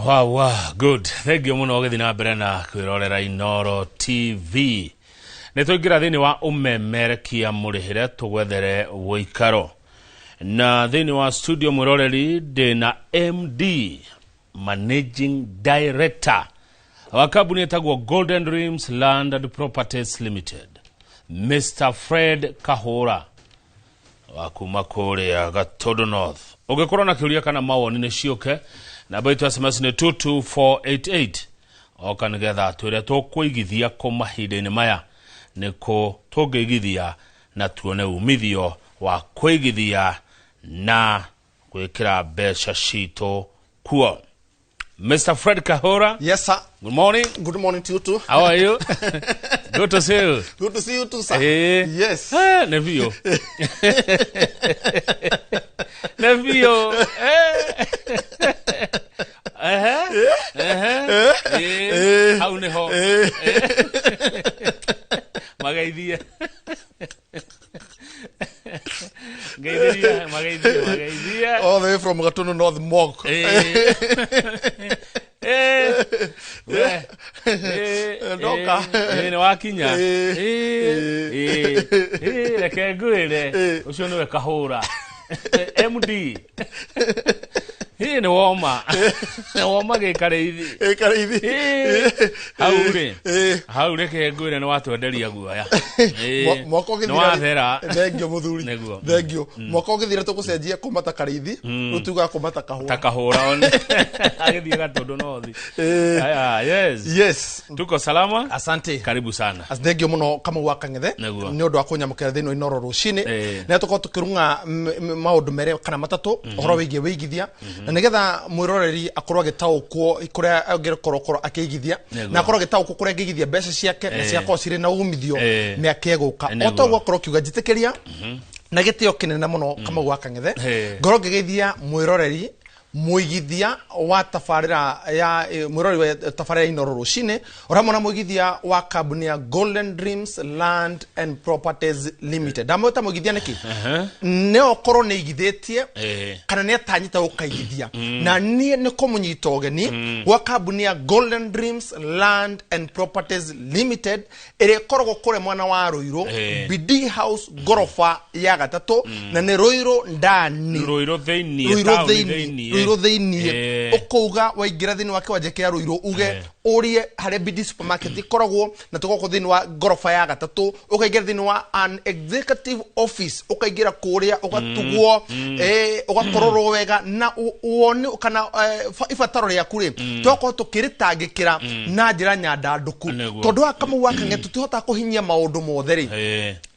Wow, good. Thank you muno ũgĩthiĩ na mbere na kwĩrorera Inoro TV. Nĩ tũingĩra thĩinĩ wa ũmemerekia mũrĩhĩre tũgwethere ũikaro. Na thĩinĩ wa studio mwĩroreri ndĩ na MD, Managing Director wa kambuni ĩtagwo Golden Dreams Land and Properties Limited, Mr. Fred Kahũra wa kuma kũrĩa Gatũndũ North. Ũngĩkorwo na kĩũria kana mawoni nĩ ciũke, namba itũ ya SMS nĩ 22488 oka nĩgetha twĩre tũkũigithia kũ mahinda-inĩ maya, nĩ kũ tũngĩigithia na tuone umithio wa kũigithia na gwĩkĩra mbeca citũ kuo. Mr. Fred Kahora. Yes, sir. Good morning. Good morning to you too. How are you? Good to see you. Good to see you too, sir. Yes. Nĩ biũ. Nĩ biũ. Ehe. Ehe. Hau nĩho. Mageithie. Ngeithĩria, mageithie, mageithie. All the way from Gatundu North Mok. We. Ndoka. Nĩ wakinya. Reke ngwĩre ũcio nĩwe Kahũra MD. Nĩ woma, nĩ woma gĩkarĩithi. Ĩkarĩithi. Hau rĩ, hau reke ngwĩre nĩ watwenderia guoya. Mwaka Nĩ ũgĩthira wathera. Thengio mũthuri. Nĩguo. Thengio. Mwaka ũgĩthira tũgũcenjia kuma ta Karĩithi, rĩu tugaga kuma ta Kahũra. Ta Kahũra one agĩthiĩ Gatũndũ North. Aya, yes. Yes. Tuko salama. Asante. Karibu sana. Thengio mũno Kamau wa Kang'ethe Nĩguo. nĩ ũndũ wa kũnyamũkĩra thĩinĩ wa Inoro rũcinĩ. Nĩ tũkorwo tũkĩrung'a maũndũ merĩ kana matatũ ũhoro wĩgiĩ wĩigithia, na nĩgetha mwĩroreri akorwo agĩtaũkwo kũrĩa angĩkorwo korwo akĩigithia, na akorwo agĩtaũkwo kũrĩa angĩigithia mbeca ciake na ciakorwo cirĩ na umithio mĩaka ĩgũka. O ta ũguo akorwo akiuga, njĩtĩkĩria na gĩtĩo kĩnene mũno Kamau wa Kang'ethe, ngorwo ngĩgeithia mwĩroreri mũigithia wa tabarĩra ya mwĩroreri wa tabarĩra ya Inoro rũcinĩ, o hamwe na mũigithia wa kambuni ya Golden Dreams Land and Properties Limited. Ndamwĩta mũigithia nĩkĩ? Nĩ okorwo nĩ igithĩtie kana nĩ atanyĩte gũkaigithia, na niĩ nĩ kũmũnyita ũgeni gwa kambuni ya Golden Dreams Land and Properties Limited ĩrĩa ĩkoragwo kũrĩa mwena wa Ruiru, Bidii House, ngoroba ya gatatũ, na nĩ Ruiru ndani. Ruiru thĩiniĩ. Ruiru taũni thĩiniĩ. Thĩiniĩ. Ruiru thĩiniĩ. Ũkauga waingĩra thĩinĩ wa kĩwanja kĩa Ruiru, uge ũrie harĩa Bidii Supermarket ĩkoragwo, na tũkoragwo thĩinĩ wa ngoroba ya gatatũ. Ũkaingĩra thĩinĩ wa an executive office, ũkaingĩra kũrĩa ũgatugwo, ũgakororwo wega na wone kana ibataro rĩaku rĩ, tũgakorwo tũkĩrĩtangĩkĩra na njĩra nyandandũku. Tondũ wa Kamau wa Kang'ethe tũtihotaga kũhinyia maũndũ mothe rĩ,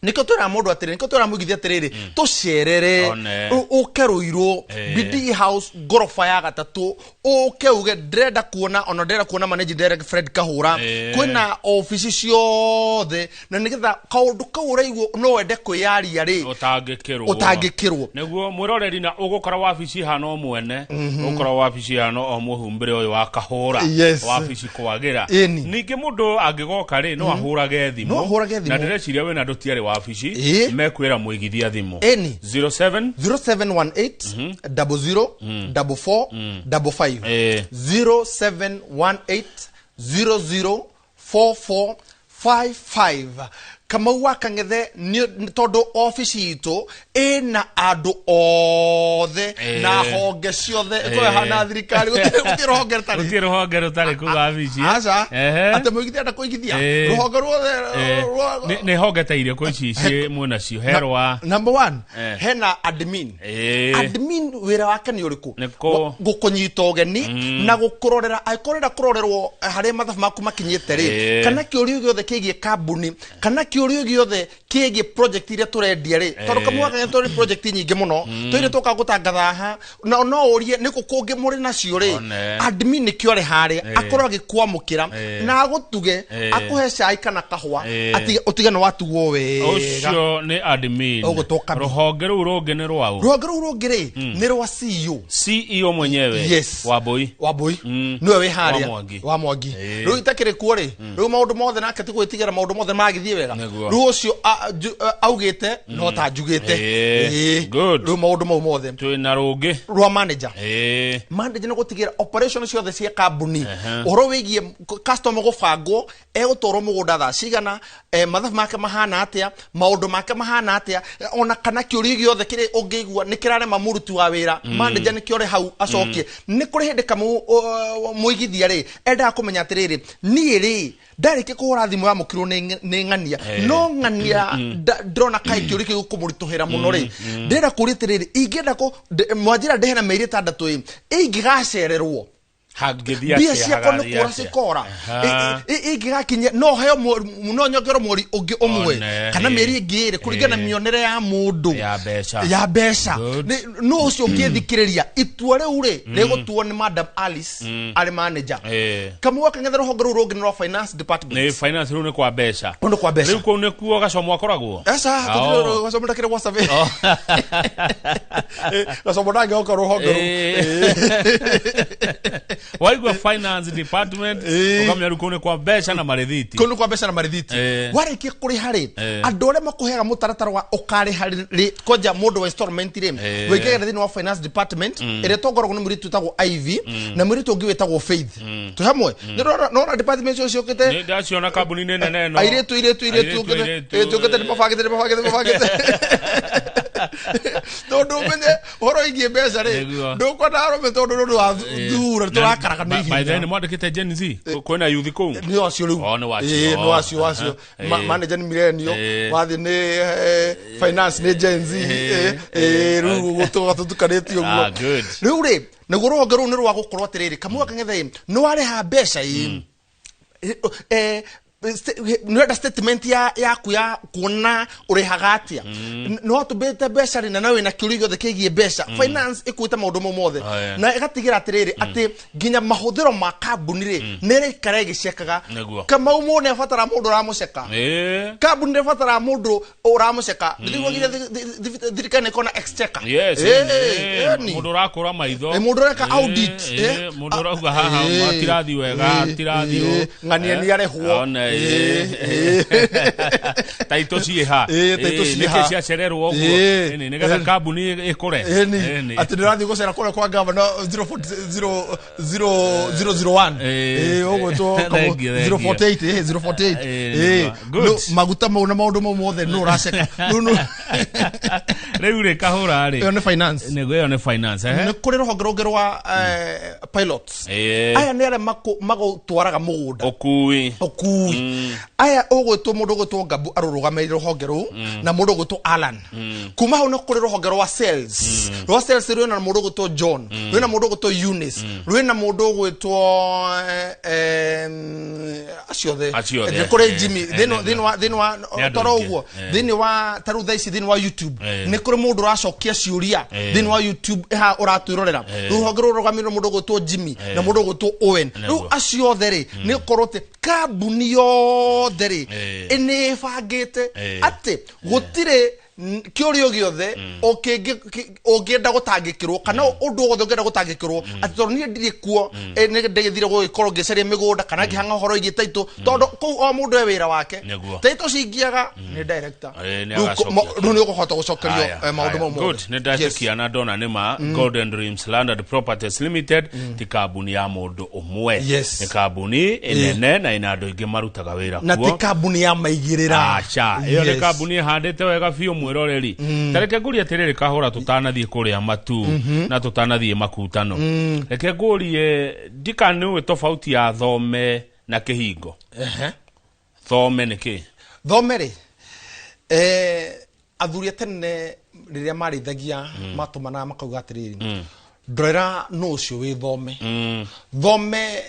nĩkĩo twĩraga mũndũ atĩrĩrĩ, nĩkĩo twĩraga mũigithia atĩrĩrĩ, tũcerere. One. Ũke Ruiru, Bidii House, ngoroba ya gatatũ, ũke uge ndĩrenda kuona, ona ndĩrenda kuona managing director Fred Kahũra. Kwĩna obici ciothe, na nĩgetha kaũndũ kau ũraigua no wende kwĩyaria rĩ, Ũtangĩkĩrwo. Ũtangĩkĩrwo. Nĩguo mwĩroreri, na ũgũkora wabici hana o mwene, ũgũkora wabici hana o mũhumbĩre ũyũ wa Kahũra. Wabici kwagĩra. Ningĩ mũndũ angĩgoka rĩ, no ahũrage thimũ. No ahũrage thimũ. Na ndĩreciria wĩna andũ tiarĩ wabici mekwĩra mũigithia thimũ. 07 0718 00 44 55. 0718 00 44 55. Kamau wa Kang'ethe, nĩ tondũ obici itũ ĩna andũ othe na honge ciothe, ĩkorwo ĩhana thirikari, gũtirĩ rũhonge rũtarĩ. Gũtirĩ rũhonge rũtarĩ kũu wabici. Aca. Atĩ mũigithia enda kũigithia, rũhonge ruothe Nĩ honge ta irĩkũ ici ciĩ mwĩnacio he rwa? Number one, hena admin. Admin wĩra wake nĩ ũrĩkũ? Nĩ kũ- Gũkũnyita ũgeni na gũkũrorera angĩkorwo ũrenda kũrorerwo harĩa mathabu maku makinyĩte rĩ, kana kĩũria gĩothe kĩgiĩ kambuni, kana kĩũria gĩothe kĩgiĩ project iria tũrendia rĩ, tondũ kamwe gaka tũrĩ project nyingĩ mũno tũire tũka gũtangatha haha, na no ũrie nĩkũ kũngĩ mũrĩ nacio rĩ. One. Admin nĩkĩo arĩ harĩa, akorwo agĩkwamũkĩra na agũtuge, akũhe cai kana kahũa, ũtige nĩ watugwo wega. Ũcio nĩ admin. Ũgũtwo kabi. Rũhonge rũu rũngĩ nĩ rwaũ? Rũhonge rũu rũngĩ rĩ, nĩ rwa CEO. CEO mwenyewe. Yes. Wambui. Wambui nĩwe wĩ harĩa. Wa Mwangi. Wa Mwangi. Rĩu itakĩrĩ kuo rĩ, rĩu maũndũ mothe nake ti gwĩtigĩra maũndũ mothe magĩthiĩ wega. Nĩguo. Rĩu ũcio augĩte no ta njugĩte. Ĩĩ. Ĩĩ. Good. Rĩu maũndũ mau mothe. Twĩna rũngĩ. Rwa manager. Ĩĩ. Manager nĩ gũtigĩra operation ciothe cia kambuni, ũhoro wĩgiĩ customer gũbangwo egũtwarwo mũgũnda thaa cigana, mathabu make mahana atĩa, maũndũ make mahana atĩa, ona kana kĩũria gĩothe kĩrĩa ũngĩigua nĩ kĩrarema mũruti wa wĩra, manager nĩkĩo ũrĩ hau acokie. Nĩ kũrĩ hĩndĩ kamũ mũigithia rĩ endaga kũmenya atĩrĩrĩ, niĩ rĩ ndarĩkia kũhũra thimũ yamũkĩrwo nĩ ng'ania, no ng'ania ndĩrona kaĩ kĩũria kĩu kũmũritũhĩra mũno rĩ, ndĩrenda kũria atĩrĩrĩ, ingĩenda kũ mwanjĩra ndĩhe na mĩeri 6 ĩ, ingĩgacererwo hangĩthiĩ mbia atĩa, ciakwa nĩ hagathiĩ kũra atĩa? cikora. Aha. Ingĩgakinyia no heo no nyongerwo mweri ũngĩ ũmwe One, kana mĩeri ĩngĩ ĩrĩ kũringana na mĩonere ya mũndũ ya mbeca. Ya mbeca. Good. Nũ ũcio ũngĩthikĩrĩria itua rĩu rĩ rĩgũtuo nĩ Madam Alice arĩ manager. Kamwe gakang'etha rũhonge rũu rũngĩ nĩ rwa finance department. Nĩ finance, rĩu nĩ kwa mbeca. Kũu nĩ kwa mbeca. Rĩu kũu nĩkuo gacomo akoragwo. Aca. Oh. Gacomo ndakĩrĩ gwa survey. Gacomo ndangĩhoka rũhonge rũu. Waigua finance department, ũkamenya rĩu kũu nĩ kwa mbeca na marĩthiti. Kũu nĩ kwa mbeca na marĩthiti. Warĩkia kũrĩha rĩ, andũ arĩa makũheaga mũtaratara wa ũkarĩha rĩ, kwanja mũndũ wa installment rĩ, wĩingĩraga thĩinĩ wa finance department ĩrĩa ĩtongoragwo nĩ mũirĩtu wĩtagwo Ivy na mũirĩtu ũngĩ wĩtagwo Faith. Twĩ hamwe? Nĩũrona department icio ciũkĩte? Nĩ ndaciona kambuni-inĩ nene ĩno. Airĩtu Airĩtu, ũkĩte. Airĩtu. Tũkĩte nĩ mabangĩte tondũ ũmenye ũhoro wĩgiĩ mbeca rĩ, ndũkwenda arũme tondũ nĩ ũndũ wa thura tũrakaraga nĩ By the way, ihenya. nĩ mwandĩkĩte Gen Z? Kwĩna youth kũu? Nĩ acio rĩu. Oh, nĩ wacio. Ĩĩ, nĩ wacio wacio. Manager nĩ millennial, wathiĩ nĩ finance nĩ Gen Z. Rĩu gũtũtukanĩtio Ah, ũguo. good. Rĩu rĩ, naguo rũhonge rũu nĩ rwa gũkorwo atĩrĩrĩ, kamwe gakang'etha ĩ, nĩ warĩha mbeca ĩ, nĩũrenda statement ya yaku ya kuona ũrĩhaga atĩa, nĩ watũmbĩte mbeca rĩ, na nawe wĩna kĩũria gĩothe kĩgiĩ mbeca, finance ĩkuĩte maũndũ mau mothe. Oh, yeah. Na ĩgatigĩra atĩrĩrĩ atĩ nginya mahũthĩro ma kambuni rĩ nĩ ĩraikara ĩgĩcekaga. Kamau mũndũ nĩ abatara mũndũ ũramũceka. Kambuni nĩ ĩbatara mũndũ ũramũceka. Ndĩriguagire thirikari nĩ ĩkorwo na exchequer. Yes. Ĩni. Mũndũ ũrakũra maitho. Mũndũ ũreka audit. Mũndũ ũrauga haha hatirathiĩ wega, hatirathiĩ ũũ. Ng'ania nĩ arĩhwo. One, taitũ ciĩha? Taitũ ciĩha? Nĩkĩ ciacererwo ũguo? Ĩni, nĩgetha kambuni ĩkũre. Ĩni. Ĩni. Atĩ ndĩrathiĩ gũcera kũrĩa kwa gavana 001. Ũgwĩtwo Thank you, thank you. 048, 048. Nĩguo. Good. Maguta mau na maũndũ mau mothe nũ ũraceka. Rĩu Rĩu rĩ, kahũra rĩ, ĩyo nĩ finance. Nĩguo, ĩyo nĩ finance, Nĩ kũrĩ rũhonge rũngĩ rwa pilots. Aya nĩ arĩa magũtwaraga mũgũnda. Ũkui. Ũkui. Aya ũgwĩtwo mũndũ ũgwĩtwo Ngabu arũrũgamĩrĩire rũhonge rũu na mũndũ ũgwĩtwo Alan. Kuma hau nĩ kũrĩ rũhonge rwa sales. Rwa sales rwĩna mũndũ ũgwĩtwo John, rwĩna mũndũ ũgwĩtwo Eunice, rwĩna mũndũ ũgwĩtwo acio othe. Acio othe. Nĩ kũrĩ Jimmy thĩinĩ wa Nĩ andũ toro aingĩ. ũguo thĩinĩ wa tarĩu thaa ici thĩinĩ wa YouTube nĩ kũrĩ mũndũ ũracokia ciũria thĩinĩ wa YouTube ha ũratwĩrorera. Rũhonge rũu rũrũgamĩrĩirwo mũndũ ũgwĩtwo Jimmy na mũndũ ũgwĩtwo Owen. Rĩu acio othe rĩ, nĩ ũkorwo atĩ kambuni yothe rĩ nĩ ĩbangĩte atĩ gũtirĩ kĩũria gĩothe ũngĩenda gũtangĩkĩrwo kana ũndũ wothe ũngĩenda gũtangĩkĩrwo atĩ tondũ niĩ ndirĩ kuo, nĩ ndĩgĩthire gũgĩkorwo ngĩcaria mĩgũnda kana ngĩhang'a ũhoro wĩgiĩ taitũ, tondũ kũu o mũndũ e wĩra wake. Taitũ cingiaga nĩ director. Nĩ Rĩu agacokia. Rĩu nĩ ũkũhota gũcokerio Haya, maũndũ haya. mau Good. mothe. Nĩ ndetĩkia na ndona nĩ ma Golden Dreams Land and Properties Limited ti kambuni ya mũndũ ũmwe. Nĩ kambuni ĩnene na ĩna andũ aingĩ marutaga wĩra Na ti kuo. kambuni ya maigĩrĩra. Aca, ĩyo nĩ kambuni ĩhandĩte wega biũ. Mwĩroreri, ta reke ngũrie atĩrĩrĩ, kahũra, tũtanathiĩ kũrĩa matu na tũtanathiĩ makutano, reke ngũrie ndika nĩ ũĩ tofauti ya thome na kĩhingo? Thome nĩ kĩ? Thome rĩ, athuri a tene rĩrĩa marĩithagia matũmanaga makauga atĩrĩrĩ, ndorera nũ ũcio wĩ thome. Thome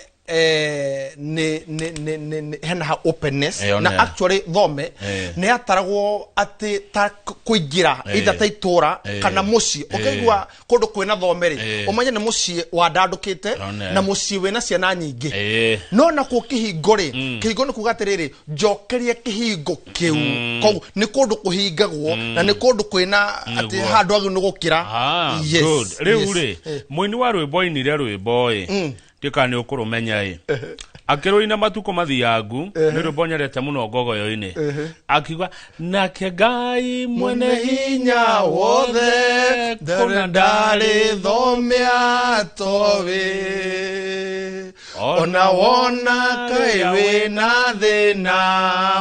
nĩ hena ha openness. Ĩyo Na actually thome nĩ yataragwo atĩ ta kũingĩra either ta itũra kana mũciĩ. Ũkaigua kũndũ kwĩna thome rĩ, ũmenye nĩ mũciĩ wandandũkĩte na mũciĩ wĩna ciana nyingĩ. No nakuo kĩhingo rĩ, kĩhingo nĩ kuga atĩrĩrĩ, njokeria kĩhingo kĩu. Koguo nĩ kũndũ kũhingagwo na nĩ kũndũ kwĩna atĩ handũ agĩ nĩ gũkĩra. Ah, Yes, good. Rĩu yes. rĩ, mũini wa rwĩmbo ainire rwĩmbo ĩ, ndika nĩ ũkũrũmenya ĩ, Akĩrũina matukũ mathiangu nĩ rwĩmbo nyendete mũno ngogoyo-inĩ. Akiuga nake Ngai mwene hinya wothe kũna ndarĩ thome atoĩ ona wona kaĩ wĩna thĩna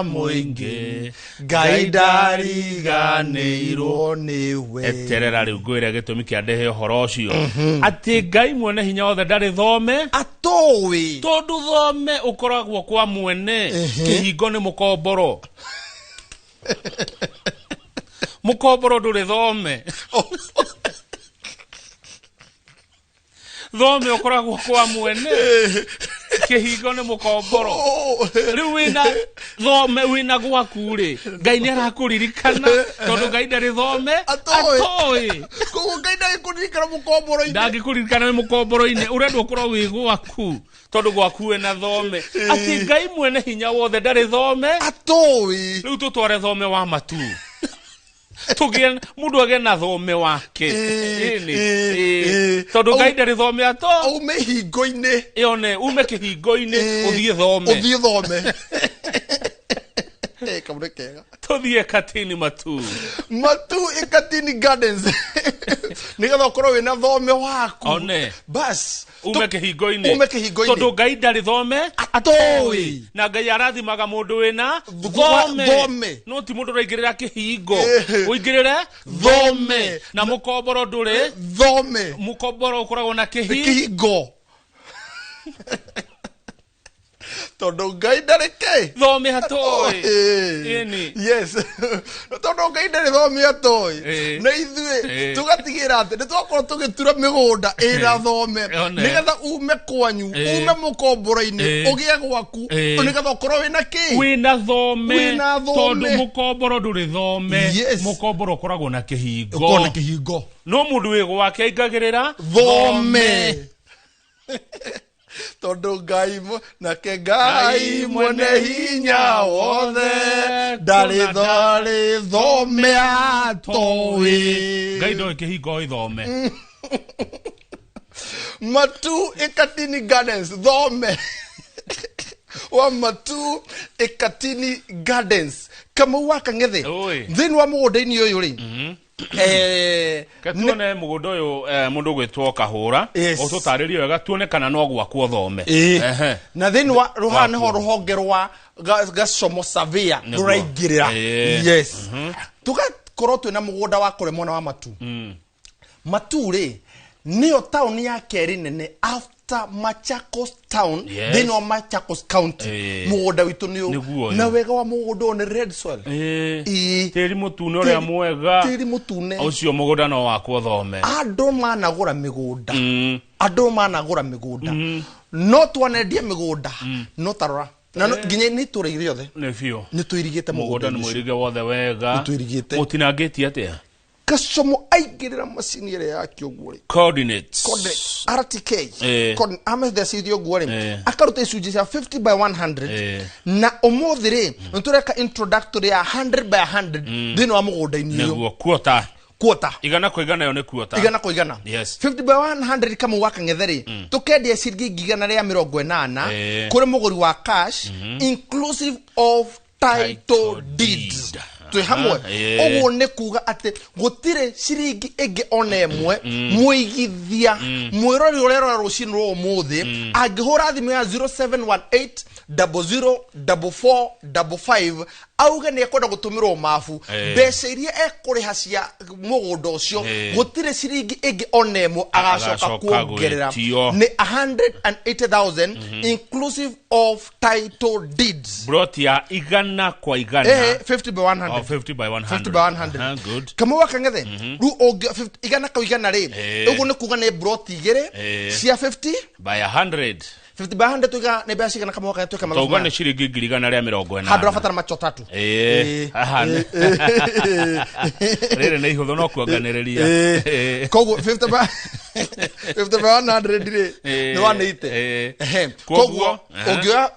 mũingĩ Ngai ndariganĩirwo nĩwe. Eterera rĩu ngwĩre gĩtũmi kĩa ndehe ũhoro ũcio atĩ Ngai mwene hinya wothe ndarĩ thome atoĩ tondũ thome ũkoragwo kwa mwene kĩhingo nĩ mũkomboro mũkomboro ndũrĩ thome thome ũkoragwo kwa mwene kĩhingo nĩ mũkomboro rĩu wĩna thome wĩna gwaku rĩ Ngai nĩ arakũririkana tondũ Ngai ndarĩ thome atoĩ koguo Ngai ndangĩkũririkana mũkomboro-inĩ ndangĩkũririkana wĩ mũkomboro-inĩ ũrenda ũkorwo wĩ gwaku tondũ gwaku wĩna thome atĩ Ngai mwene hinya wothe ndarĩ thome atoĩ rĩu tũtware thome wa matu tugie mundu age na thome wake tondu Ngai ndarĩ thome ato ume hingo-inĩ yone ume kĩhingo-inĩ ũthiĩ thome ũthiĩ thome kamũrĩ kega tũthiĩ Katini Matu Matu Katini Gardens nĩgetha ũkorwo wĩna thome waku one bas ume kĩhingo-inĩ ume kĩhingo-inĩ tondũ Ngai ndarĩ thome atoĩ na Ngai arathimaga mũndũ wĩna thome no ti mũndũ ũraingĩrĩra kĩhingo ũingĩrĩre thome na mũkomboro ndũrĩ thome mũkomboro ũkoragwo na kĩhingo tondũ Ngai ndarĩ kĩ thome atoĩ yes tondũ Ngai ndarĩ thome atoĩ na ithuĩ tũgatigĩra atĩ nĩ twakorwo tũgĩtura mĩgũnda ĩna thome nĩgetha ume kwanyu ume mũkomboro-inĩ ũgĩe gwaku nĩgetha ũkorwo wĩna kĩ wĩna thome tondũ mũkomboro ndũrĩ thome mũkomboro ũkoragwo na kĩhingo ũkoragwo na kĩhingo no mũndũ wĩ gwake aingagĩrĩra thome tondũ Ngai nake Ngai mwene hinya wothe ndarĩ thome atoĩ Ngai ndoĩ kĩhingo ĩ thome Matu Katini Gardens thome wa Matu Katini Gardens Kamau wa Kang'ethe thĩinĩ wa mũgũnda-inĩ ũyũ rĩ tuone mũgũnda ũyũ mũndũ ũgwĩtwo Kahũra ũtũtarĩrie wega tuone kana no gwakwo thome na thĩinĩ wa rũhaha nĩho rũhonge rwa Gacomo Surveyor rũraingĩrĩra yes tũgakorwo twĩna mũgũnda wa kũrĩa mwena wa Matu Matu rĩ nĩyo taũni ya kerĩ nene after Machakos town thĩinĩ wa Machakos county mũgũnda witũ nĩ ũyũ na wega wa mũgũnda ũyũ nĩ red soil tĩri mũtune ũrĩa mwega tĩri mũtune ũcio mũgũnda no wakwo thome andũ managũra mĩgũnda andũ managũra mĩgũnda no twanendia mĩgũnda no tarora na nginya nĩ itũra rĩothe nĩ biũ nĩ tũirigĩte mũgũnda nĩ mũirige wothe wega nĩ tũirigĩte mũtinangĩtie atĩa Gacomo aingĩrĩra macini ĩrĩa yake ũguo rĩ coordinates RTK amethecithia ũguo rĩ akaruta icunjĩ cia 50 by 100 na ũmũthĩ rĩ nĩ tũreka introductory ya 100 by 100 thĩinĩ wa mũgũnda-inĩ ũyũ nĩguo quarter quarter igana kwa igana yo nĩ quarter igana kwa igana yes 50 by 100 Kamau wa Kang'ethe rĩ tũkendia ciringi 180,000 kũrĩ mũgũri wa cash inclusive of title deeds twĩ hamwe ũguo nĩ kuga atĩ gũtirĩ ciringi ĩngĩ ona ĩmwe mũigithia mwĩrori ũrerora rũcinĩ rwa ũmũthĩ angĩhũra thimũ ya 0718 004455 auge nĩ ekwenda gũtũmĩrwo mabu mbeca iria ekũrĩha cia mũgũnda ũcio gũtirĩ ciringi ĩngĩ ona ĩmwe agacoka kuongerera nĩ 180,000 inclusive of title deeds broti ya igana kwa igana 50 by 100 oh, 50 by 100 50 by 100 good Kamau wa Kang'ethe rĩu ũngĩ igana kwa igana rĩ ũguo nĩ kuga nĩ broti igĩrĩ cia 50 by 100 50 by 100 tuiga nĩ mbeca cigana Kamau wa Kang'ethe twĩke mathabu tauga nĩ ciringi 180,000 handũ rabatara macho tatu rĩrĩ nĩ ihũthũ no kuonganĩrĩria koguo 50 by 100 rĩ nĩ 180 koguo ũngĩoya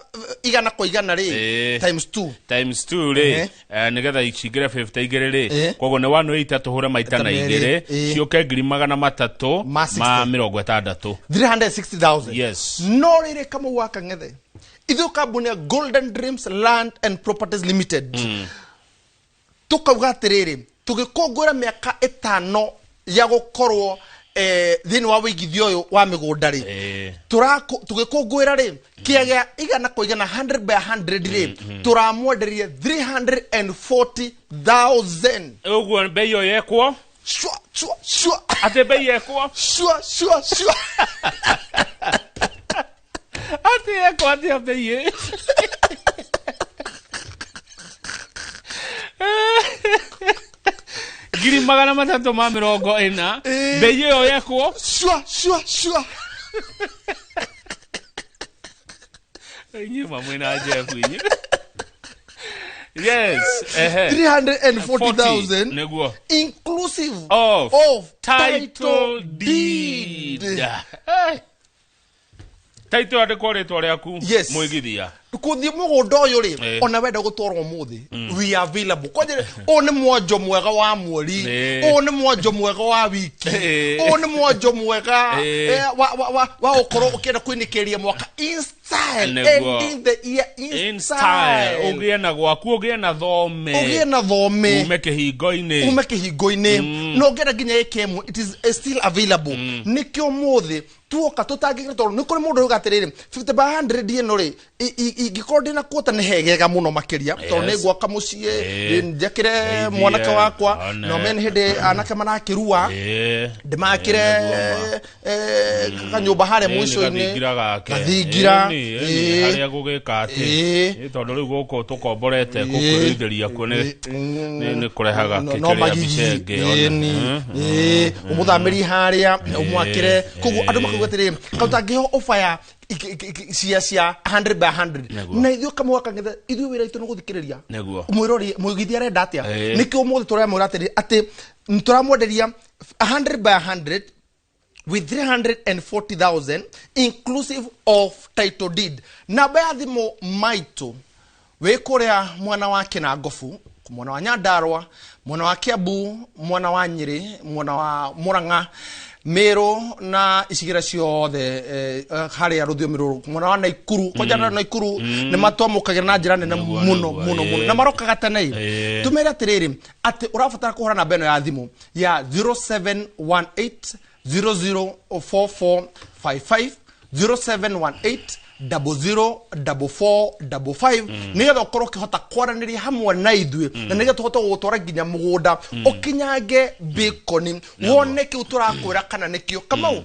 igana kwa igana rĩ times 2 times 2 rĩ nĩgetha cingĩre 50 igĩrĩ rĩ koguo nĩ 180 tũhũre maita na igĩrĩ ciũke 360,000 360,000 yes no rĩrĩ Kamau wa Kang'ethe Ithuĩ kambuni ya Golden Dreams Land and Properties Limited tukauga atiriri, tugikungwira miaka 5 ya gukorwo thiini wa wigithio uyu wa migunda ri, tugikungwira ri kiagia igana kwa igana 100 by 100 ri, turamwenderia 340,000. Uguo bei iyo yekwo? Shwa shwa shwa. Ati bei yekwo? Shwa shwa shwa. Ati yekwo atia bei? Ngiri magana matatũ ma mĩrongo ĩna, bei ĩyo yekwo? Shwa shwa shwa. Inyuĩ mamwe na Jeff inyuĩ. Yes, ehe. 340,000 nĩguo, inclusive of title title deed. Title yandĩkwo rĩtwa rĩaku. Yes. Mũigithia. Kuthie mugunda uyu ri, ona wenda gutwarwo muthi, we are available. Kwanje uyu ni mwanjo mwega wa mweri, uyu ni mwanjo mwega wa wiki, uyu ni mwanjo mwega wa ukorwo ukienda kwinikiria mwaka in style, ending the year in style. Ugie na gwaku, ugie na thome, ugie na thome, ume kihingo-ini, ume kihingo-ini, no ngenda nginya AKM, it is still available. Nikio muthi tuoka tutangikira, tondu ni kuri mundu uga atiriri 50 by 100 ino ri ingikorwo ndina kuota ni hegega muno makiria, tondu ni ngwaka mucii, njakire mwanake wakwa, no men hindi anake marakirua, ndimakire kanyumba haria mwico-ini, gathingira haria gugika ati, tondu riu guku tukomborete gukwirithĩria kuo ni kurehaga kikiria micenge ona umuthamirie haria umwakire. Koguo andu makauga atiriri kautangiho ofa ya cia 100 by 100, na ithuĩ kamwe kangetha ithuĩ wĩra witũ nĩ gũthikĩrĩria mwĩrori mũigithia arenda atĩa. Nĩkĩo ũmũthĩ tũramwĩra atĩrĩ atĩ tũramwenderia 100 by 100 with 340,000 inclusive of title deed. Namba ya thimũ maitũ wĩ kũrĩa mwena wa Kĩnangobu, mwena wa Nyandarua, mwena wa Kiambu, mwena wa Nyĩrĩ, mwena wa Murang'a, Meru na icigĩrĩra ciothe harĩa rũthiomi rũrũ, mwena wa Naikuru, kwanja na Naikuru nĩ matwamũkagĩra na njĩra nene mũno mũno mũno, na marokaga tene. Tũmere atĩrĩrĩ atĩ ũrabatara kũhũra namba ĩno ya thimũ ya 0718 004455, 0718 004455, nigetha ukorwo ukihota kwaranĩria hamwe na ithuĩ, na nigetha tũhote gũgũtwara nginya mũgũnda, ũkinyange bacon, wone kĩu tũrakwĩra kana nĩkĩo. Kamau,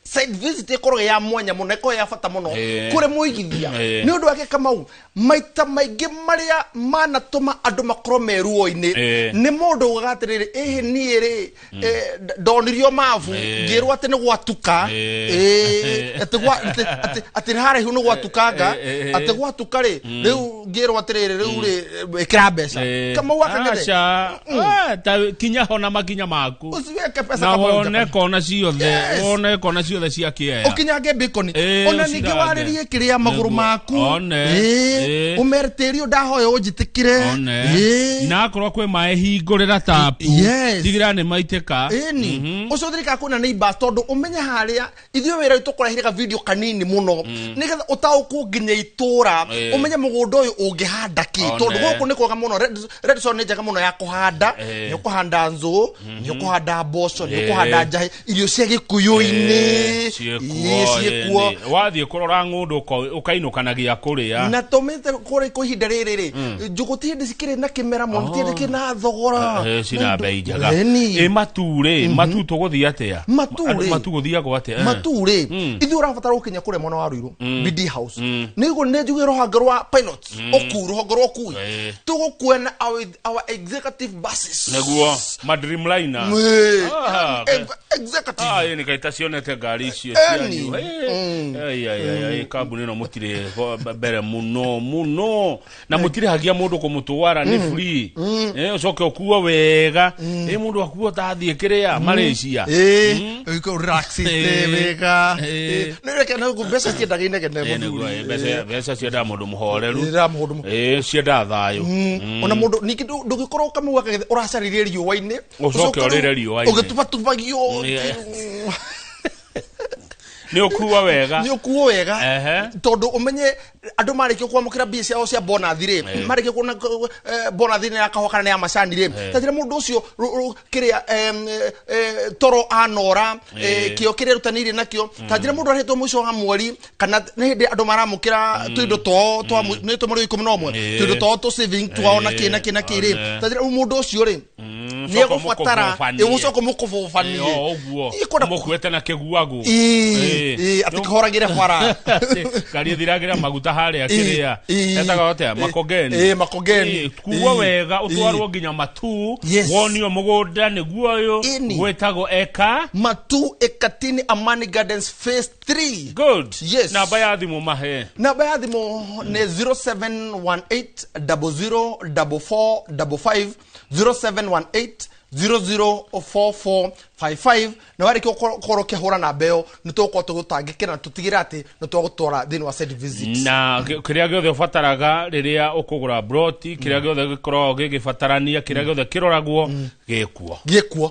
site visit ikorwo ya mwanya mũno, ikorwo ya bata mũno kũrĩ mũigithia. Nĩ ũndũ wake Kamau, maita maingĩ marĩa manatũma andũ makorwo me ruo-inĩ nĩ mũndũ ugaga atĩrĩrĩ, ĩhĩ niĩ rĩ ndonirio mabu ngĩrwo atĩ nĩ gwatuka, atĩ haraihu nĩ gwatukanga, atĩ gwatuka rĩ rĩu ngĩrwo atĩrĩrĩ rĩu rĩ ĩkĩra mbeca. Kamau akang'ethe kinya ho na makinya maku, ũciweke mbeca na wone kona ciothe, wone kona ciothe cia kĩea, ũkinyange bacon, ona ningĩ warĩrie kĩrĩa magũrũ maku, ũmere tĩri ũyũ ndahoya ũnjĩtĩkĩre, na akorwo kwĩ maĩ hingũrĩra tapu, tigĩrĩra nĩ maitĩka. Ĩni ũcio thirikari kwĩna neighbors, tondũ ũmenye harĩa ithuĩ wĩra witũ kũrehire ka video kanini mũno nĩgetha ũtaũkwo nginya itũra, ũmenye mũgũnda ũyũ ũngĩhanda kĩ, tondũ gũkũ nĩ kwega mũno. Redstone nĩ njega mũno ya kũhanda, nĩ ũkũhanda nzũũ, nĩ ũkũhanda mboco, nĩ ũkũhanda njahĩ, irio cia gĩkũyũ-inĩ ciĩkuo. Wathiĩ kũrora ng'ũndũ ũkainũka na gĩa kũrĩa. Na tũmĩte kũrĩ kwa ihinda rĩrĩ rĩ, njũgũ ti hĩndĩ cikĩrĩ na kĩmera mũno, ti hĩndĩ kĩna thogora, cina bei njega. Ĩ matu rĩ, matu tũgũthiĩ atĩa? Matu rĩ, matu gũthiagwo atĩa? Matu rĩ, ithuĩ ũrabatara gũkinya kũrĩa mwena wa Ruiru BD House, nĩguo nĩ njuge rũhonge rwa pilots, ũkui, rũhonge rwa ũkui, tũgũkua na our executive buses, nĩguo ma Dreamliner executive. Ĩ nĩ cionete ngari icio cianyu. Kambuni ĩno mũtirĩ mbere mũno mũno, na mũtirĩhagia mũndũ kũmũtwara, nĩ free, ũcoke ũkuo wega, ĩ mũndũ akuo tathiĩ kĩrĩa Malaysia, relaxite wega. Nĩ reke mbeca ciendaga inegene mũthuri, mbeca ciendaga mũndũ mũhoreru, ciendaga thayũ. Ona mũndũ ningĩ ndũngĩkorwo Kamau akagĩthe ũracaririe riũa-inĩ, ũcoke ũrĩre riũa-inĩ ũgĩtubatubagio. Nĩ ũkuo wega. Nĩ ũkuo wega. Tondũ ũmenye andũ marĩkia kwamũkĩra mbia ciao cia bonathi rĩ, marĩkia kuona bonathi nĩ ya kahũa kana nĩ ya macani rĩ, ta njĩra mũndũ ũcio kĩrĩa toro anora, kĩo kĩrĩa erutanĩirie nakĩo, ta njĩra mũndũ arĩhĩtwo mũico wa mweri kana nĩ hĩndĩ andũ maramũkĩra tũindo twao twa nĩ tũ mweri wa 11, tũindo twao tũ saving twao na kĩ na kĩ na kĩ rĩ, ta njĩra rĩu mũndũ ũcio rĩ nĩ egũbatara ũcoka mũkũbũbanie. Ũguo mũkuĩte na kĩguagu. Atĩ kĩhoragĩre bara. Ngari ĩthiragĩra maguta harĩa kĩrĩa etaga atĩa Makongeni. Makongeni. Kuo wega ũtwarwo nginya Matu, wonio mũgũnda nĩguo ũyũ gwĩtagwo eka Matu Ekatini Amani Gardens Phase 3. Good. Yes. Namba ya thimũ mahe. Namba ya thimũ nĩ 0718 00 44 55, 0718 004455, na warĩkia gũkorwo ũkĩhũra namba ĩyo nĩ tũgũkorwo tũgũtangĩkĩra na tũtigĩre atĩ nĩ twagũtwara thĩinĩ wa site visit. Na kĩrĩa gĩothe ũbataraga rĩrĩa ũkũgũra broti, kĩrĩa gĩothe gĩkoragwo gĩgĩbatarania, kĩrĩa gĩothe kĩroragwo gĩkuo. Gĩkuo.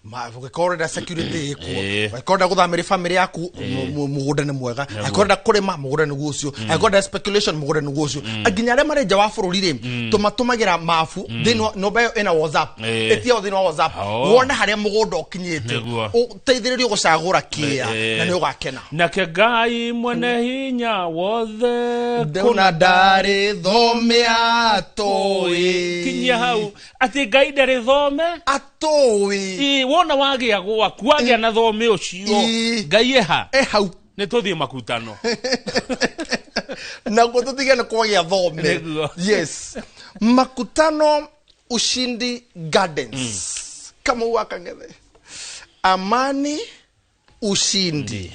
Ũngĩkorwo ũrenda security ĩkuo, angĩkorwo ũrenda gũthamĩria family yaku, mũgũnda nĩ mwega, angĩkorwo ũrenda kũrĩma, mũgũnda nĩguo ũcio, angĩkorwo ũrenda speculation, mũgũnda nĩguo ũcio. Nginya arĩa marĩ nja wa bũrũri rĩ, tũmatũmagĩra mabu thĩinĩ wa namba ĩyo ĩna WhatsApp, ĩtia thĩinĩ wa WhatsApp, wone harĩa mũgũnda ũkinyĩte, ũteithĩrĩrio gũcagũra kĩa, na nĩ ũgakena. Nake Ngai mwene hinya wothe kũna ndarĩ thome atũĩ. Kinyia hau atĩ Ngai ndarĩ thome atũĩ. Wona wagĩa gwaku, wagĩa na thome ũcio, Ngai eha. Hau. Nĩ tũthiĩ makutano. Na guo tũtige nĩ kwagĩa thome. Yes. Makutano Ushindi Gardens. Kamau wa Kang'ethe. Amani Ushindi.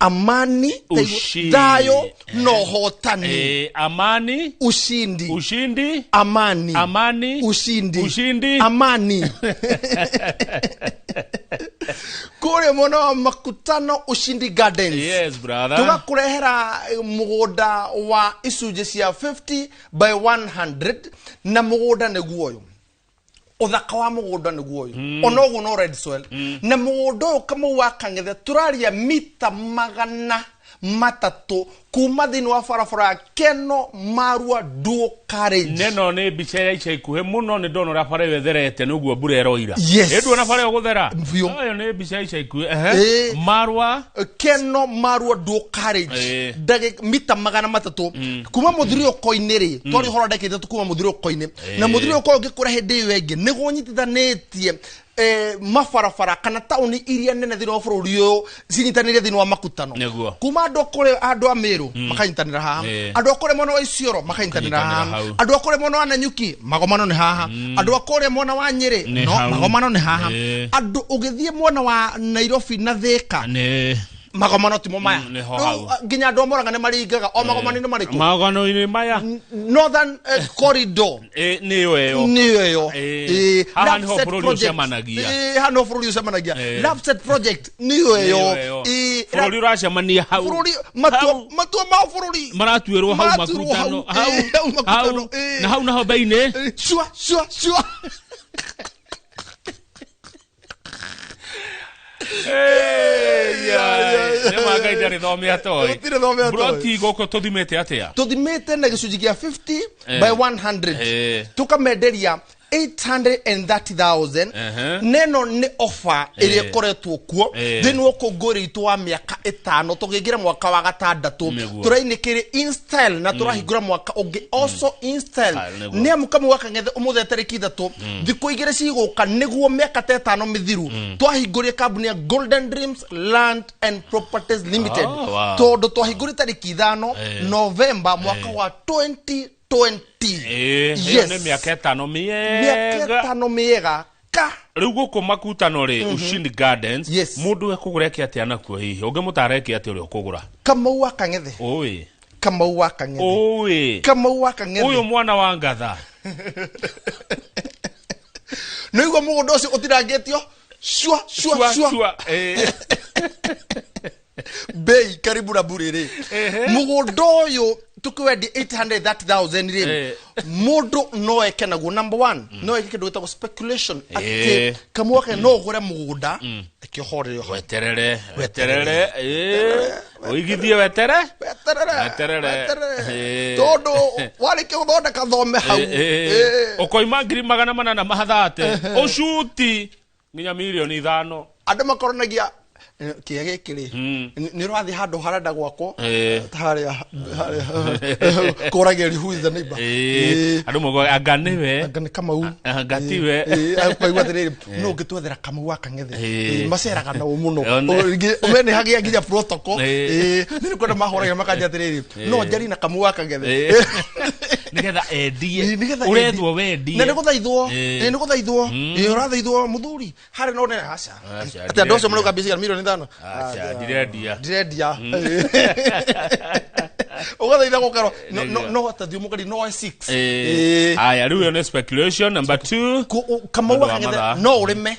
Amani thayũ na ũhotani. Amani Ushindi. Ushindi. Amani. Amani Ushindi. Ushindi. Amani. Kũrĩa mwena wa Makutano Ushindi Gardens. Yes, brother. Tũgakũrehera mũgũnda wa icunjĩ cia 50 by 100 na mũgũnda nĩguo ũyũ. Ũthaka wa mũgũnda nĩguo ũyũ. Ona ũguo no red soil. Na mũgũnda ũyũ Kamau wa Kang'ethe tũraria mita 300 kuma thĩinĩ wa barabara ya Keno Marua Dual Carriage. Neno nĩ mbica ya ica ikuhĩ mũno, nĩ ndona ũrĩa bara ĩyo ĩtherete nĩguo mbura ĩroira. Yes. Ĩ nduona bara ĩyo gũthera? Biũ. Ĩyo nĩ mbica ya ica ikuhĩ. Marua Keno Marua Dual Carriage. Mita 300 kuma mũthiũrũrũko-inĩ rĩ, twarĩ ũhoro ndagĩka 3 kuma mũthiũrũrũko-inĩ. Na mũthiũrũrũko ũngĩkũra hĩndĩ ĩyo ĩngĩ nĩguo ũnyitithanĩtie mabarabara kana taũni iria nene thĩinĩ wa bũrũri ũyũ cinyitanĩire thĩinĩ wa makutano. Kuma andũ kũrĩ andũ a Meru makanyitanĩra haha, andũ a kũrĩa mwena wa Isiolo makanyitanĩra haha, andũ a kũrĩa mwena wa Nanyuki magomano nĩ haha, andũ a kũrĩa mwena wa Nyĩrĩ no magomano nĩ haha, andũ ũgĩthiĩ mwena wa Nairobi na Thika magomano timo maya. Nginya andũ a Murang'a nĩ maringaga o magomano-inĩ marĩkũ? Magomano-inĩ maya. Northern Corridor. Nĩyo ĩyo. Nĩyo ĩyo. Haha nĩho bũrũri ũcemanagia. Haha nĩho bũrũri ũcemanagia. LAPSSET project nĩyo ĩyo. Bũrũri ũracemania hau. Bũrũri matua ma bũrũri maratuĩrwo hau makutano. Hau. Na hau naho bei-inĩ. Cua cua cua. Broti gũkũ tũthimĩte atĩa? Tũthimĩte na gĩcunjĩ kĩa 50 by 100. Tũkamenderia 830,000. Neno nĩ offer ĩrĩa ĩkoretwo kuo thĩinĩ wa ũkũngũĩri witũ wa mĩaka 5 tũkĩingĩra mwaka wa 6 tũrainĩkĩre in style na tũrahingũra mwaka ũngĩ also in style. Nĩ amu Kamau wa Kang'ethe ũmũthĩ tarĩki 3 thikũ 2 cigũka nĩguo mĩaka ta 5 mĩthiru twahingũrire kambuni ya Golden Dreams Land and Properties Limited. Tondũ twahingũrire tarĩki 5 Novemba mwaka wa 2020. Yes. Nĩ mĩaka 5 mĩega. Mĩaka 5 mĩega ka. Rĩu gũkũ makutano rĩ, Ushindi Gardens, mũndũ ekũgũra eke atĩa nakuo hihi? Ũngĩmũtara eke atĩa ũrĩa ũkũgũra? Kamau wa Kang'ethe. Ũĩ. Kamau wa Kang'ethe. Ũĩ. Kamau wa Kang'ethe. Ũyũ mwana wa ngatha. Nĩguo mũgũnda ũcio ũtirangĩtio cua cua cua. Bei karibu na bure rĩ. Mũgũnda ũyũ Tũkĩwendia 830,000 rĩ, mũndũ no eke naguo. Number one, no eke kĩndũ gĩtagwo speculation, atĩ kamwake no ũgũre mũgũnda ĩkĩhorere ho. Weterere, weterere, ũigithie, wetere. Weterere. Weterere. Weterere. Tondũ warĩkia gũthondeka thome hau, Ũkoima 830,000 ũcuti nginya 5 mirioni. Andũ makoronagia kĩĩa gĩkĩ rĩ, nĩ ũrathiĩ handũ harenda gwakwo harĩa harĩa kũragĩria who is the neighbor. Andũ moigaga anga nĩwe. Anga nĩ Kamau. Anga tiwe. Ũkaigua atĩrĩrĩ, no ũngĩtwethera Kamau wa Kang'ethe. Maceraga nao mũno. Ũmenye hagĩa nginya protocol. Nĩ nĩ kwenda mahũragia makanja atĩrĩrĩ, no njari na Kamau wa Kang'ethe. Nĩgetha endie. Nĩgetha ũrethwo endie. wendie. Na nĩ gũthaithwo. Nĩ gũthaithwo. Ũrathaithwo mũthuri harĩ no nene aca. Aca, Atĩ andũ acio ndirendia. marauga mbia 5 milioni. Aca, ndirendia. Ndirendia. Ũgathaitha gũkerwo Nĩguo. no tathiĩ mũgari no 6. Aya, rĩu ĩyo nĩ speculation number 2. Kamau Ũndũ wa wa Kang'ethe mathaa. no ũrĩme.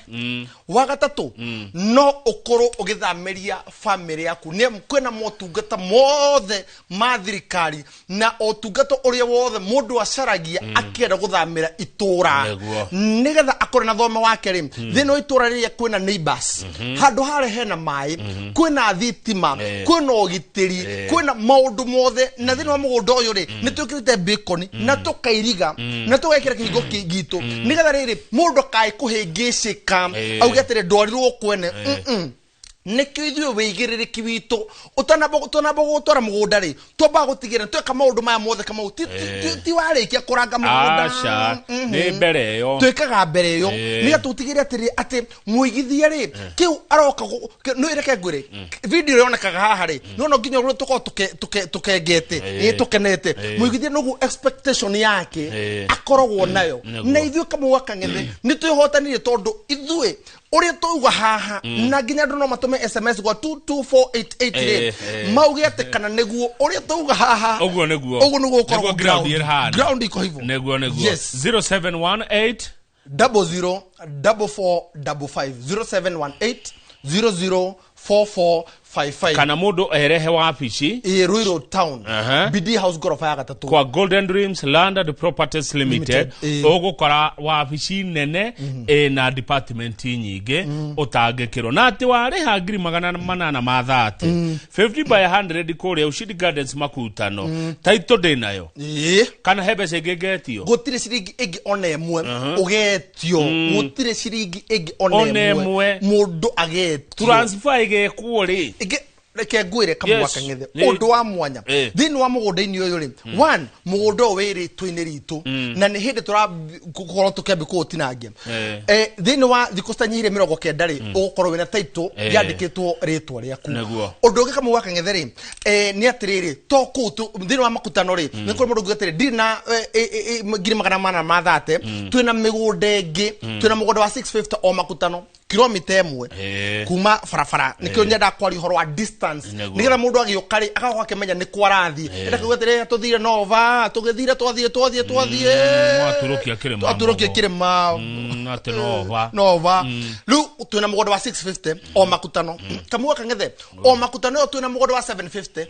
Wa gatatũ, no ũkorwo ũgĩthamĩria bamĩrĩ yaku nĩ kwĩna motungata mothe ma thirikari na ũtungata ũrĩa wothe mũndũ acaragia akĩenda gũthamĩra itũra, nĩgetha akorwo na thome wake rĩ thĩinĩ wa itũra rĩrĩa kwĩna neighbors, handũ harĩa hena maĩ, kwĩna thitima, kwĩna ũgitĩri, kwĩna maũndũ mothe. Na thĩinĩ wa mũgũnda ũyũ rĩ, nĩ twĩkĩrĩte bacon na tũkairiga na tũgekĩra kĩhingo gitũ nĩgetha rĩrĩ mũndũ akae kũhĩngĩcĩka auge atĩrĩ ndwarirwo kwene. Nĩkĩo ithuĩ wĩigĩrĩrĩki witũ ũtanamba tũnamba gũtwara mũgũnda rĩ, twambaga gũtigĩrĩra tweka maũndũ maya mothe. Kamau, ti warĩkia kũranga mũgũnda. Aca, nĩ mbere ĩyo. Twĩkaga mbere ĩyo nĩgetha tũtigĩrĩre atĩrĩ atĩ mũigithia rĩ kĩu aroka nĩ reke ngwĩre video yonekaga haha rĩ, no no nginya ũrĩa tũkorwo tũkengete, tũkenete. Mũigithia noguo expectation yake akoragwo nayo. Na ithuĩ Kamau wa Kang'ethe nĩ twĩhotanire tondũ ithuĩ ũrĩa twauga haha, na nginya andũ no matũme SMS gwa 22488 rĩ, mauge atĩ kana nĩguo ũrĩa twauga haha. Ũguo nĩguo. Ũguo nĩguo ũkoragwo. Nĩguo ground ĩhana. Ground iko hivyo. Nĩguo. Yes. 0718 004455, 0718 004455. Kana mũndũ erehe wabici. Ĩ Ruiru town, BD House, ngoroba ya gatatũ. Kwa Golden Dreams Land and Properties Limited. Limited, Ũgũkora wabici nene ĩna department nyingĩ ũtangĩkĩrwo na atĩ warĩha 830,000, 50 by 100 kũrĩa Ushindi Gardens Makutano, title ndĩnayo. Kana he mbeca ingĩ ngetio? Gũtirĩ ciringi ĩngĩ ona ĩmwe ũgetio, gũtirĩ ciringi ĩngĩ ona Ona ĩmwe ĩmwe. mũndũ agetio. Transfer ĩgekwo rĩ? Ĩngĩ reke ngwĩre, Kamau wa Kang'ethe, ũndũ wa mwanya thĩinĩ wa mũgũnda-inĩ ũyũ rĩ, one, mũgũnda ũyũ wĩ rĩtwa-inĩ ritũ na nĩ hĩndĩ tũrakorwo tũkĩambia kũũtinangia. Thĩinĩ wa thikũ citanyihire 90 rĩ, ũgũkorwo wĩna title yandĩkĩtwo rĩtwa rĩaku. Ũndũ ũngĩ, Kamau wa Kang'ethe rĩ, nĩ atĩrĩrĩ, to kũu thĩinĩ wa Makutano rĩ, nĩ kũrĩ mũndũ ũngiuga atĩrĩ, ndirĩ na 830,000. Twĩna mĩgũnda ĩngĩ, twĩna mũgũnda wa 650 o Makutano, kilomita 1 kuma barabara. Nikio nyendaga kwaria ũhoro wa distance, nĩgetha mũndũ agĩũka rĩ, agakorwo akĩmenya nĩ kwa arathiĩ. Enda kuga atĩrĩ, tũthire Nova, tũgĩthire, twathiĩ twathiĩ twathiĩ. Mwatũrũkia kĩrĩma. Twatũrũkia kĩrĩma. Atĩ Nova. Nova. Rĩu twĩna mũgũnda wa 650 o Makutano, Kamau wa Kang'ethe. O Makutano ĩyo twĩna mũgũnda wa 750.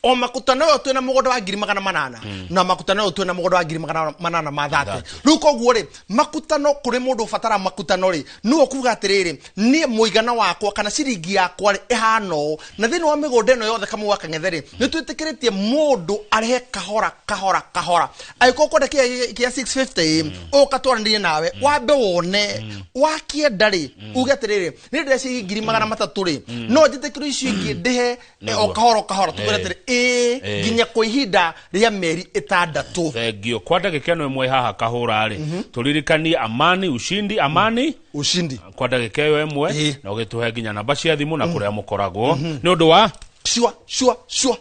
O Makutano ĩyo twĩna mũgũnda wa 800,000, na Makutano ĩyo twĩna mũgũnda wa 830,000. Rĩu koguo rĩ, Makutano kũrĩ mũndũ ũbatara Makutano rĩ, nĩwe kuga atĩrĩrĩ, niĩ mũigana wakwa kana ciringi yakwa rĩ ĩhana ũũ. Na thĩinĩ wa mĩgũnda ĩno yothe, Kamau wa Kang'ethe rĩ, nĩ twĩtĩkĩrĩtie mũndũ arehe kahora kahora kahora. Angĩkorwo kwenda kĩa 650 ĩ, ũka twaranĩrie nawe, wambe wone wakĩenda rĩ, uge atĩrĩrĩ, nĩ ndĩreciria 300,000 rĩ, no njĩtĩkĩrwo icio ingĩ ndĩhe o kahora o kahora. Tũkwĩra atĩrĩ ĩĩ, nginya kwa ihinda rĩa mĩeri 6. Thengio. Kwa ndagĩka ĩno ĩmwe haha kahũra rĩ, tũririkanie amani ushindi, amani ushindi. Kwa ndagĩka ĩyo ĩmwe, na ũgĩtũhe nginya namba cia thimũ na kũrĩa mũkoragwo nĩ ũndũ wa sure sure sure.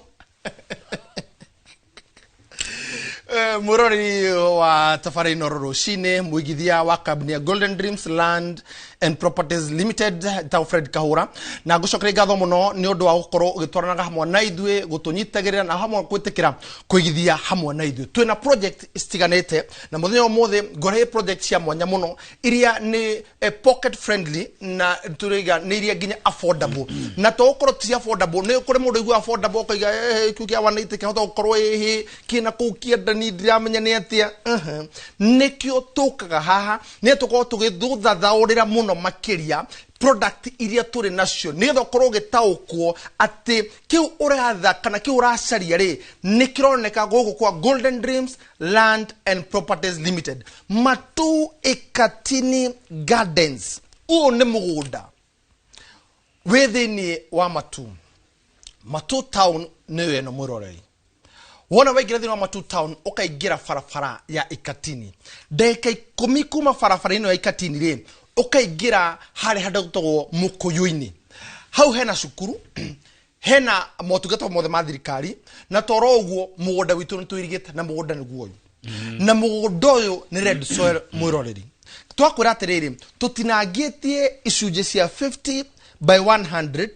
Mwĩroreri wa tabarĩra Inooro rũcinĩ, mũigithia wa kambuni ya Golden Dreams Land and Properties Limited ta Fred Kahũra, na ngũcokeria ngatho mũno nĩ ũndũ wa gũkorwo ũgĩtwaranaga hamwe na ithuĩ, gũtũnyitagĩrĩra na hamwe gwĩtĩkĩra kũigithia hamwe na ithuĩ. Twĩna project citiganĩte na mũthenya ũmũthĩ ngũrehe project cia mwanya mũno iria nĩ pocket friendly na tũraiga nĩ iria nginya affordable, na to gũkorwo ti affordable, nĩ kũrĩ mũndũ ũigua affordable ũkaiga kĩu kĩa 180 kĩhota gũkorwo ĩhĩ kĩna kũu kĩenda ni ndiramenya nĩ atĩa. Nĩkĩo tũkaga haha nĩ tũkorwo tũgĩthuthathaũrĩra mũno makĩria product iria tũrĩ nacio, nĩgetha ũkorwo ũgĩtaũkwo atĩ kĩu ũratha kana kĩu ũracaria rĩ nĩ kĩroneka gũkũ kwa Golden Dreams Land and Properties Limited. Matu Ikatini Gardens, ũyũ nĩ mũgũnda wĩ thĩinĩ wa Matu. Matu Town nĩyo ĩno mwĩroreri. Wona waingĩra thĩinĩ wa Matu Town, ũkaingĩra barabara ya Ikatini, ndagĩka 10 kuma barabara ĩno ya Ikatini rĩ, ũkaingĩra harĩa handũ gwĩtagwo Mũkũyũ-inĩ. Hau hena cukuru, hena motungata mothe ma thirikari, na toro ũguo mũgũnda witũ nĩ tũirigĩte, na mũgũnda nĩguo ũyũ, na mũgũnda ũyũ nĩ red soil. Mwĩroreri, twakwĩra atĩrĩrĩ, tũtinangĩtie icunjĩ cia 50 by 100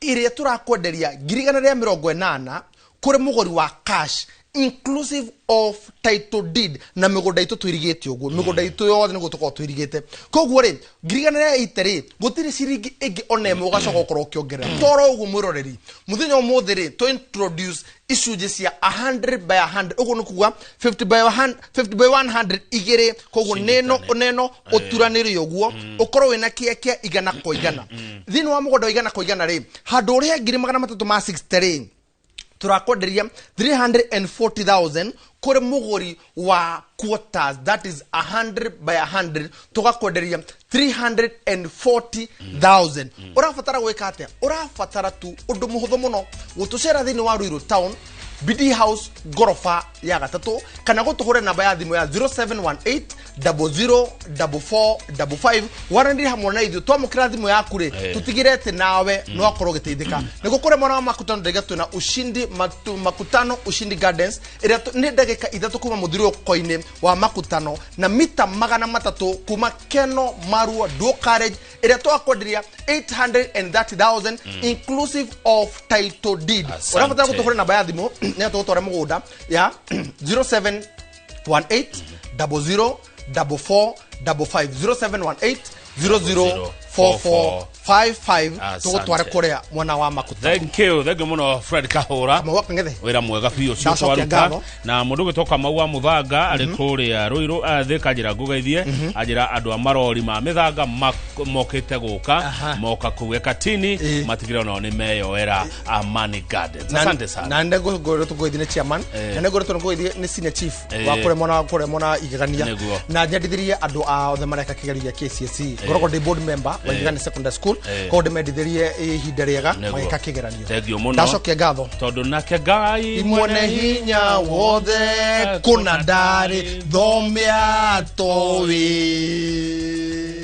iria tũrakwenderia 180,000 kũrĩ mũgũri wa cash, inclusive of title deed. Na mĩgũnda itũ twĩrigĩte ũguo, mĩgũnda itũ yothe nĩguo tũkorwo twĩrigĩte. Koguo rĩ, 180,000 rĩ, gũtirĩ ciringi ĩngĩ ona ĩmwe ũgacoka gũkorwo ũkĩongerera. Toro ũguo mwĩroreri, mũthenya ũmũthĩ rĩ, tũ introduce icunjĩ cia 100 by 100, ũguo nĩ kuga 50 by 100, 50 by 100 igĩrĩ. Koguo nĩno neno ũturanĩre ũguo ũkorwo wĩna kĩa kĩa 100 kwa 100. Thĩinĩ wa mũgũnda wa 100 kwa 100 rĩ, handũ ũrĩhe 360,000 rĩ, turakwenderia 340,000 kũrĩ mũgũri wa quarters, that is 100 by 100, tũgakwenderia 340,000. Ũrabatara gwĩka atĩa? Ũrabatara tu ũndũ mũhũthũ mũno, gũtũcera thĩinĩ wa Ruiru Town, BD House ngoroba ya gatatũ, kana gũtũhũre namba ya thimũ ya 0718 004455, waranĩrie hamwe na ithuĩ. Twamũkĩra thimũ yaku rĩ, tũtigĩre atĩ nawe no akorwo ũgĩteithĩka. Nĩguo kũrĩ mwena wa Makutano, ndaiga twĩna Ushindi Matu, Makutano Ushindi Gardens, ĩrĩa nĩ ndagĩka 3 kuma mũthiũrũrũko-inĩ wa Makutano na mita 300 kuma Keno Marua Dual Carriage, ĩrĩa twakwenderia 830,000 inclusive of title deed. Asante. Ũrabatara gũtũhũre namba ya thimũ nĩgetha tũgũtware mũgũnda ya 0718 00 44 55, 0718 00 44 55. Asante. Tũgũtware kũrĩa mwena wa Makutano. Thank you, thank you muno, Fred Kahũra. Kamau wa Kang'ethe. Wĩra mwega biũ ũcio Ndacokia twaruta. ngatho. Na mũndũ ũgĩtwo Kamau wa Mũthanga arĩ kũrĩa Rũirũ Thĩka, njĩra ngũgeithie, anjĩra andũ a marori ma mĩthanga mokĩte gũka moka kũu Ekatini, matigĩre onao nĩ meyoera Amani Gardens. Asante sana. Na nĩ ngũgĩthiĩ nĩ chairman, na nĩ ngoretwo ngũgĩthiĩ nĩ senior chief wa kũrĩa mwena Igegania. Na nyendithirie andũ a othe mareka kĩgerio gĩa KCSE. Ngoragwo ndĩ board member wa Igegania Secondary School, koguo ndĩmendithĩrie ihinda rĩega magĩka kĩgeranio. Thank you mũno. Ndacokia ngatho. Tondũ nake Ngai mwene hinya wothe kũna ndarĩ thome atoĩ.